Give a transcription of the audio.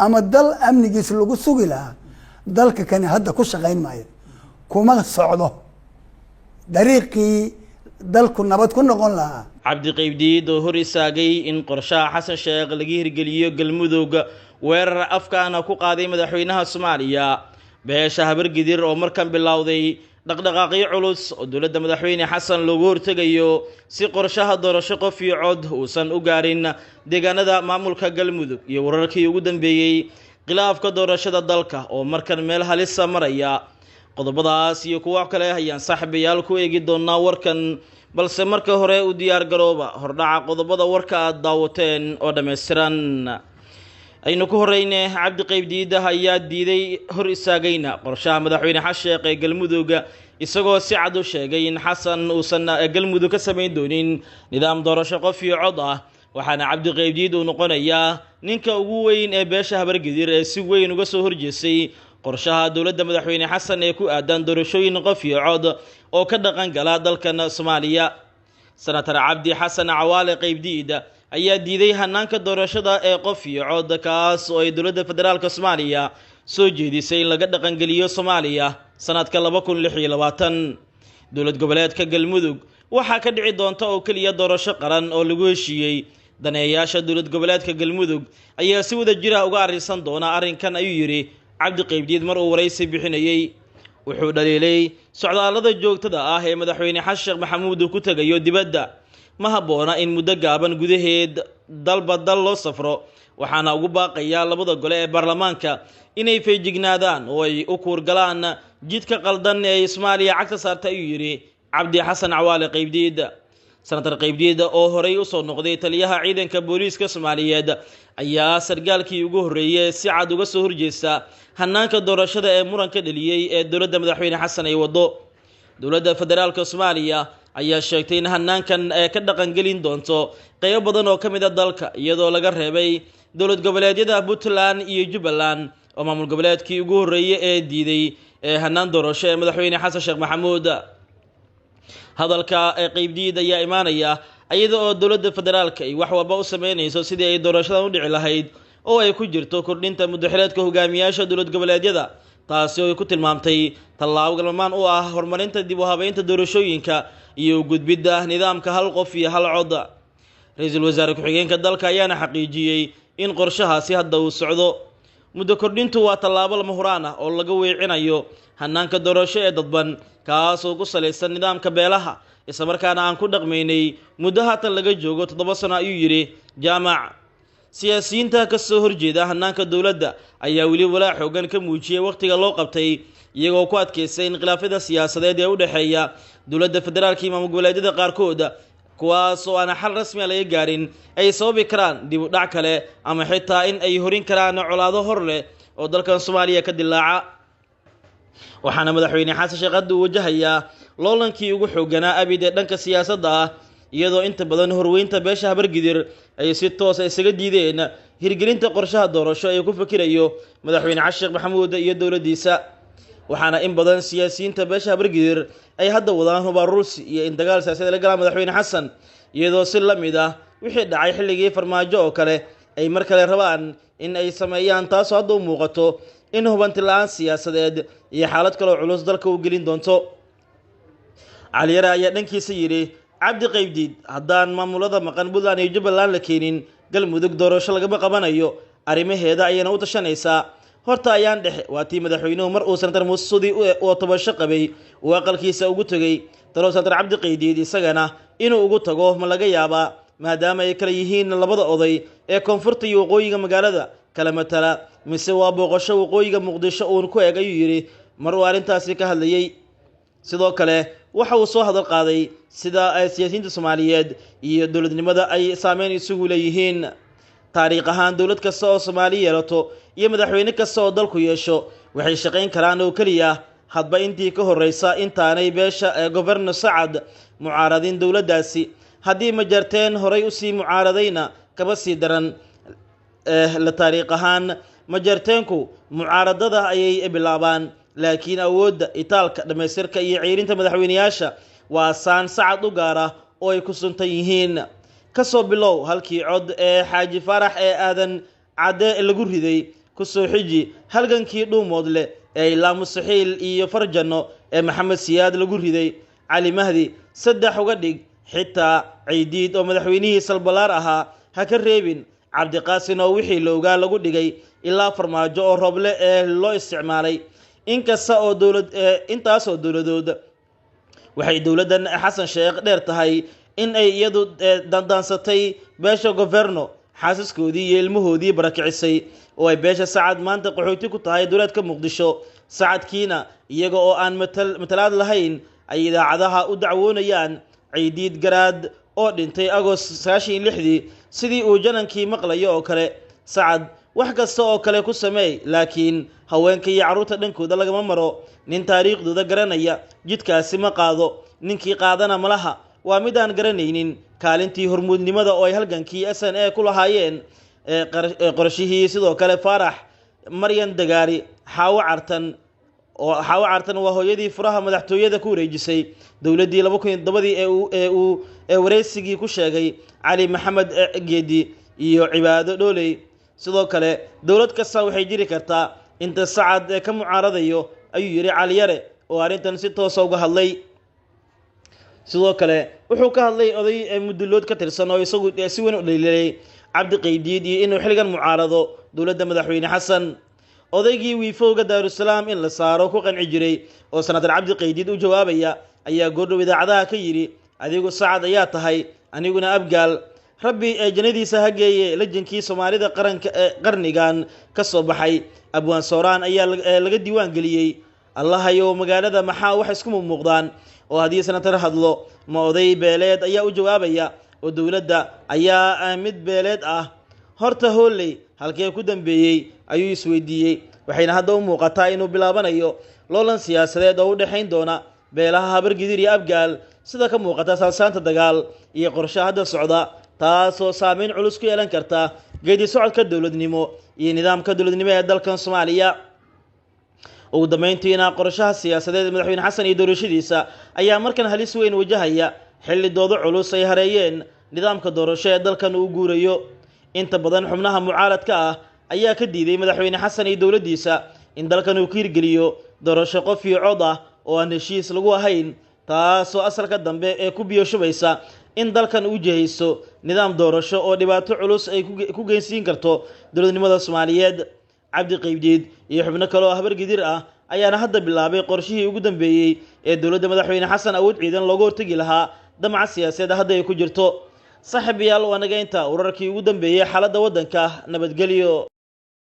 Ama dal amnigiisa lagu sugi lahaa, dalka kani hadda ku shaqayn maayo, kuma socdo dariiqii dalku nabad ku noqon lahaa. Cabdi Qaybdiid oo hor istaagay in qorshaha Xasan Sheekh laga hirgeliyo Galmudug, weerar afkaana ku qaaday madaxweynaha Soomaaliya. Beesha Habargidir oo markan bilowday dhaqdhaqaaqyo culus oo dowladda madaxweyne Xasan loogu hortegayo si qorshaha doorasho qof iyo cod uusan u gaarin deegaanada maamulka Galmudug, iyo wararkii ugu dambeeyey khilaafka doorashada dalka oo markan meel halisa maraya. Qodobadaas iyo kuwo kale ayaan saaxiibayaal ku eegi doonaa warkan, balse marka hore u diyaar garooba hordhaca qodobada warka aad daawateen oo dhammaystiran. Aynu ku horeyne, Cabdi Qaybdiida ayaa diiday, hor istaagayna qorshaha madaxweyne Xasan Sheekh ee Galmudug, isagoo si cad u sheegay in Xasan uusan Galmudug ka samayn doonin nidaam doorasho qof iyo cod ah. Waxaana Cabdi Qaybdiid uu noqonayaa ninka ugu weyn ee beesha Habargidir ee si weyn uga soo horjeestay qorshaha dowladda madaxweyne Xasan ee ku aadan doorashooyin qof iyo cod oo ka dhaqan gala dalkan Soomaaliya. Senator Cabdi Xasan Cawaale Qaybdiid ayaa diiday hanaanka doorashada ee qof iyo cod, kaas oo ay dowladda federaalka Soomaaliya soo jeedisay in laga dhaqangeliyo Soomaaliya sanadka 2026. Dowlad goboleedka Galmudug waxaa ka dhici doonta oo keliya doorasho qaran oo lagu heshiiyey. Daneeyaasha dowlad goboleedka Galmudug ayaa si wada jir ah uga arrinsan doona arrinkan, ayuu yidhi Cabdi Qaybdiid mar uu waraysi bixinayey. Wuxuu dhaliilay socdaallada joogtada ah ee madaxweyne Xasan Sheekh Maxamuud uu ku tegayo dibadda. Ma habboona in muddo gaaban gudaheed dalba dal loo safro, waxaana ugu baaqayaa labada gole ee baarlamaanka inay feejignaadaan oo ay u kuurgalaan jidka qaldan ee Soomaaliya cagta saartay, ayuu yidhi Cabdi Xasan Cawaale Qaybdiid. Senator Qaybdiid oo horey usoo noqday taliyaha ciidanka booliiska Soomaaliyeed ayaa sargaalkii ugu horreeyey si cad uga soo horjeesta hanaanka doorashada ee muranka dhaliyey ee dowladda madaxweyne Xasan ay wado. Dowladda federaalka Soomaaliya ayaa sheegtay in hanaankan ee ka dhaqangelin doonto qeybo badan oo ka mid a dalka, iyadoo laga reebay dowlad goboleedyada Puntland iyo Jubbaland oo maamul goboleedkii ugu horreeyey ee diiday ee hanaan doorasho ee madaxweyne Xasan Sheekh Maxamuud. Hadalka ee Qaybdiid ayaa imaanaya iyada oo dowladda federaalka ay wax walba u sameynayso sidii ay doorashadan u dhici lahayd, oo ay ku jirto kordhinta muddaxileedka hogaamiyaasha dowlad goboleedyada, taasi oo ay ku tilmaamtay tallaabo galmamaan u ah horumarinta dib u habeynta doorashooyinka iyo gudbidda nidaamka hal qof iyo hal cod. Ra-iisul wasaare ku-xigeenka dalka ayaana xaqiijiyey in qorshahaasi hadda uu socdo. Muddo kordhintu waa tallaabo lama huraan ah oo laga weecinayo hanaanka doorasho ee dadban, kaasoo ku salaysan nidaamka beelaha, islamarkaana aan ku dhaqmaynay muddo haatan laga joogo 7 sano, ayuu yidhi Jaamac. Siyaasiyiinta ka soo horjeeda hanaanka dowladda ayaa weli walaac xoogan ka muujiyey wakhtiga loo qabtay, iyagoo ku adkeystay in khilaafyada siyaasadeed ee u dhexeeya dowladda federaalka iyo maamul goboleedyada qaarkood, kuwaas oo aan xal rasmi a laga gaarin, ay sababi karaan dib u dhac kale ama xitaa in ay horin karaan colaado hor leh oo dalkan Soomaaliya ka dilaaca. Waxaana madaxweyne Xasan Sheekh hadda uu wajahayaa loolankii ugu xooganaa abid ee dhanka siyaasadda ah, iyadoo inta badan horweynta beesha Habargidir ay si toosa isaga diideen hirgelinta qorshaha doorasho ee ku fakirayo madaxweyne Xasan Sheekh Maxamuud iyo dowladdiisa. Waxaana in badan siyaasiyiinta beesha Habargidir ay hadda wadaan hubaarursi iyo in dagaal siyaasadeed la galaan madaxweyne Xasan, iyadoo si la mid ah wixii dhacay xilligii Farmaajo oo kale ay mar kale rabaan in ay sameeyaan, taasoo hadda u muuqato in hubanti la-aan siyaasadeed iyo xaalad kaloo culus dalka u gelin doonto. Caliyare ayaa dhankiisa yidhi: Cabdi Qaybdiid, haddaan maamulada maqan Puntland iyo Jubbaland la keenin, Galmudug doorasho lagama qabanayo, arrimaheeda ayayna u tashanaysaa. Horta ayaan dhexe waa tii madaxweynuhu mar uu senator Muuse Sudi oo tabasho qabay uu aqalkiisa ugu tegey. Talow senator Cabdi Qaydiid isagana inuu ugu tago ma laga yaabaa, maadaama ay kala yihiin labada oday ee koonfurta iyo waqooyiga magaalada kala matala, mise waa booqasho waqooyiga Muqdisho uun ku eg, ayuu yidhi mar uu arrintaasi ka hadlayey. Sidoo kale waxa uu soo hadal qaaday sida ay siyaasiyiinta Soomaaliyeed iyo dowladnimada ay saameyn isugu leeyihiin. Taariikh ahaan, dowlad kasta oo Soomaali yeelato iyo madaxweyne kasta oo dalku yeesho waxay shaqayn karaan oo keliya hadba intii ka horreysa intaanay beesha ee Governor Sacad mucaaradin dowladdaasi. Haddii Majarteen horay usii mucaaradayna kaba sii daran. La taariikh ahaan, Majarteenku mucaaradada ayay bilaabaan, laakiin awoodda itaalka dhammaystirka iyo ciirinta madaxweyneyaasha waa saan Sacad u gaar ah oo ay ku suntan yihiin. Kasoo bilow halkii cod ee Xaaji Faarax ee Aadan Cadde lagu riday. Ku soo xiji halgankii Dhuumoodle ee ilaa Mustaxiil iyo Farjanno ee Maxamed Siyaad lagu riday. Cali Mahdi 3 uga dhig, xitaa Caydiid oo madaxweynihii Salbalaar ahaa ha ka reebin. Cabdiqaasin oo wixii loogaa lagu dhigay, ilaa Farmaajo oo Rooble ee loo isticmaalay. Inkasta oo dowlad intaasoo dowladood waxay dowladdan Xasan Sheekh dheer tahay in ay iyadu dandaansatay beesha Governo, xaasaskoodii iyo ilmahoodii barakicisay, oo ay beesha Sacad maanta qaxooti ku tahay dowlaadka Muqdisho. Sacadkiina iyaga oo aan matalaad lahayn ay idaacadaha u dacwoonayaan. Caydiid Garaad oo dhintay Agost 96-dii sidii uu janankii maqlayo oo kale. Sacad wax kasta oo kale ku sameey, laakiin haweenka iyo carruurta dhankooda lagama maro. Nin taariikhdooda garanaya jidkaasi ma qaado, ninkii qaadana malaha waa mid aan garanaynin kaalintii hormuudnimada oo ay halgankii SNA ku lahaayeen qorshihii. Sidoo kale Faarax, Maryan Dagaari, Xaawo Cartan oo Xaawo Cartan waa hooyadii furaha madaxtooyada ku wareejisay dowladdii 2007-dii ee uu wareysigii ku sheegay Cali Maxamed Geedi iyo Cibaado Dhooley. Sidoo kale dowlad kasta waxay jiri kartaa inta Sacad ka mucaaradayo, ayuu yidhi Cali Yare oo arrintan si toosa uga hadlay. Sidoo kale wuxuu ka hadlay oday mudulood ka tirsan oo isagu si weyn u dhaliilay Cabdi Qaydiid iyo inuu xilligan mucaarado dowladda madaxweyne Xasan. Odaygii wiifowga Daarusalaam in la saaro ku qanci jiray oo senatar Cabdi Qaydiid u jawaabaya ayaa goordhow idaacadaha ka yidhi: adigu Sacad ayaa tahay, aniguna Abgaal. Rabbi ee jannadiisa ha geeye lajankii Soomaalida qaranka qarnigan ka soo baxay Abwaan Sooraan ayaa laga diiwaan geliyey. Allahayow, magaalada maxaa wax isku muuqdaan oo haddii senatar hadlo ma oday beeleed ayaa u jawaabaya oo dowladda ayaa mid beeleed ah? Horta Hooley halkee ku dambeeyey, ayuu isweydiiyey. Waxayna hadda u muuqataa inuu bilaabanayo loolan siyaasadeed oo u dhexayn doona beelaha Habargidir iyo Abgaal, sida ka muuqata saansaanta dagaal iyo qorshaha hadda socda, taasoo saameyn culus ku yeelan karta geedi socodka dowladnimo iyo nidaamka dowladnimo ee dalkan Soomaaliya. Ugu dambeyntiina qorshaha siyaasadeed ee madaxweyne Xasan iyo doorashadiisa ayaa markan halis weyn wajahaya, xilli doodo culus ay hareeyeen nidaamka doorasho ee dalkan uu guurayo. Inta badan xubnaha mucaaradka ah ayaa ka diiday madaxweyne Xasan iyo dowladdiisa in dalkan uu ka hirgeliyo doorasho qof iyo cod ah oo aan heshiis lagu ahayn, taasoo asalka dambe ee ku biyo shubaysa in dalkan uu jihayso nidaam doorasho oo dhibaato culus ay ku geysiin karto dowladnimada Soomaaliyeed. Cabdi Qaybdiid iyo xubno kale oo Habargidir ah ayaana hadda bilaabay qorshihii ugu dambeeyey ee dowladda madaxweyne Xasan awood ciidan looga hortegi lahaa damaca siyaasadeed hadda ay ku jirto. Saaxiibayaal, waa naga inta wararkii ugu dambeeyey xaaladda waddanka. Nabadgelyo.